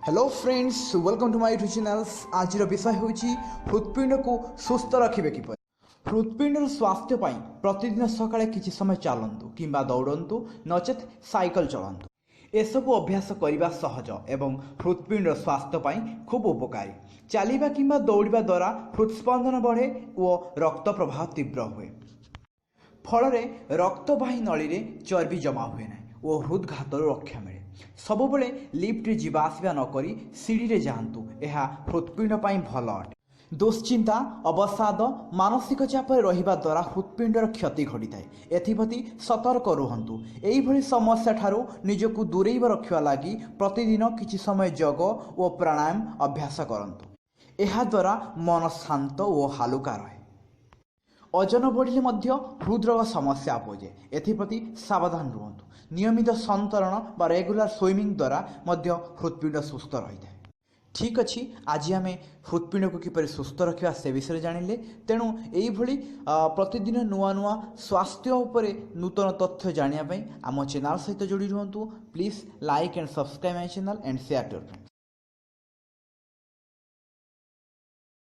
Hello friends, welcome to my YouTube channel. ଆଜିର ବିଷୟ ହେଉଛି, ହୃତ୍ପିଣ୍ଡକୁ ସୁସ୍ଥ ରଖିବେ କିପରି? ହୃତ୍ପିଣ୍ଡର ସ୍ୱାସ୍ଥ୍ୟ ପାଇଁ ପ୍ରତିଦିନ ସକାଳେ କିଛି ସମୟ ଚାଲନ୍ତୁ କିମ୍ବା ଦୌଡ଼ନ୍ତୁ, ନଚେତ୍ ସାଇକେଲ ଚଳାନ୍ତୁ। ଏସବୁ ଅଭ୍ୟାସ କରିବା ସହଜ ଏବଂ ହୃତ୍ପିଣ୍ଡର ସ୍ୱାସ୍ଥ୍ୟ ପାଇଁ ଖୁବ୍ ଉପକାରୀ। ଚାଲିବା କିମ୍ବା ଦୌଡ଼ିବା ଦ୍ୱାରା ହୃତ୍ସ୍ପନ୍ଦନ ବଢ଼େ ଓ ରକ୍ତ ପ୍ରବାହ ତୀବ୍ର ହୁଏ। ଫଳରେ ରକ୍ତବାହୀ ନଳୀରେ ଚର୍ବି ଜମା ହୁଏ ନାହିଁ ଓ ହୃଦଘାତରୁ ରକ୍ଷା ମିଳେ। ସବୁବେଳେ ଲିଫ୍ଟରେ ଯିବା ଆସିବା ନକରି ସିଡ଼ିରେ ଯାଆନ୍ତୁ। ଏହା ହୃତ୍ପିଣ୍ଡ ପାଇଁ ଭଲ ଅଟେ। ଦୁଶ୍ଚିନ୍ତା, ଅବସାଦ, ମାନସିକ ଚାପରେ ରହିବା ଦ୍ୱାରା ହୃତ୍ପିଣ୍ଡର କ୍ଷତି ଘଟିଥାଏ। ଏଥିପ୍ରତି ସତର୍କ ରୁହନ୍ତୁ। ଏହିଭଳି ସମସ୍ୟା ଠାରୁ ନିଜକୁ ଦୂରେଇ ରଖିବା ଲାଗି ପ୍ରତିଦିନ କିଛି ସମୟ ଯୋଗ ଓ ପ୍ରାଣାୟାମ ଅଭ୍ୟାସ କରନ୍ତୁ। ଏହାଦ୍ୱାରା ମନ ଶାନ୍ତ ଓ ହାଲୁକା ରହେ। ଓଜନ ବଢ଼ିଲେ ମଧ୍ୟ ହୃଦରୋଗ ସମସ୍ୟା ଉପୁଜେ। ଏଥିପ୍ରତି ସାବଧାନ ରୁହନ୍ତୁ। ନିୟମିତ ସନ୍ତରଣ ବା ରେଗୁଲାର ସୁଇମିଂ ଦ୍ୱାରା ମଧ୍ୟ ହୃତ୍ପିଣ୍ଡ ସୁସ୍ଥ ରହିଥାଏ। ଠିକ୍ ଅଛି, ଆଜି ଆମେ ହୃତ୍ପିଣ୍ଡକୁ କିପରି ସୁସ୍ଥ ରଖିବା ସେ ବିଷୟରେ ଜାଣିଲେ। ତେଣୁ ଏଇଭଳି ପ୍ରତିଦିନ ନୂଆ ନୂଆ ସ୍ୱାସ୍ଥ୍ୟ ଉପରେ ନୂତନ ତଥ୍ୟ ଜାଣିବା ପାଇଁ ଆମ ଚ୍ୟାନେଲ୍ ସହିତ ଯୋଡ଼ି ରୁହନ୍ତୁ। Please like and subscribe my channel and share to friend.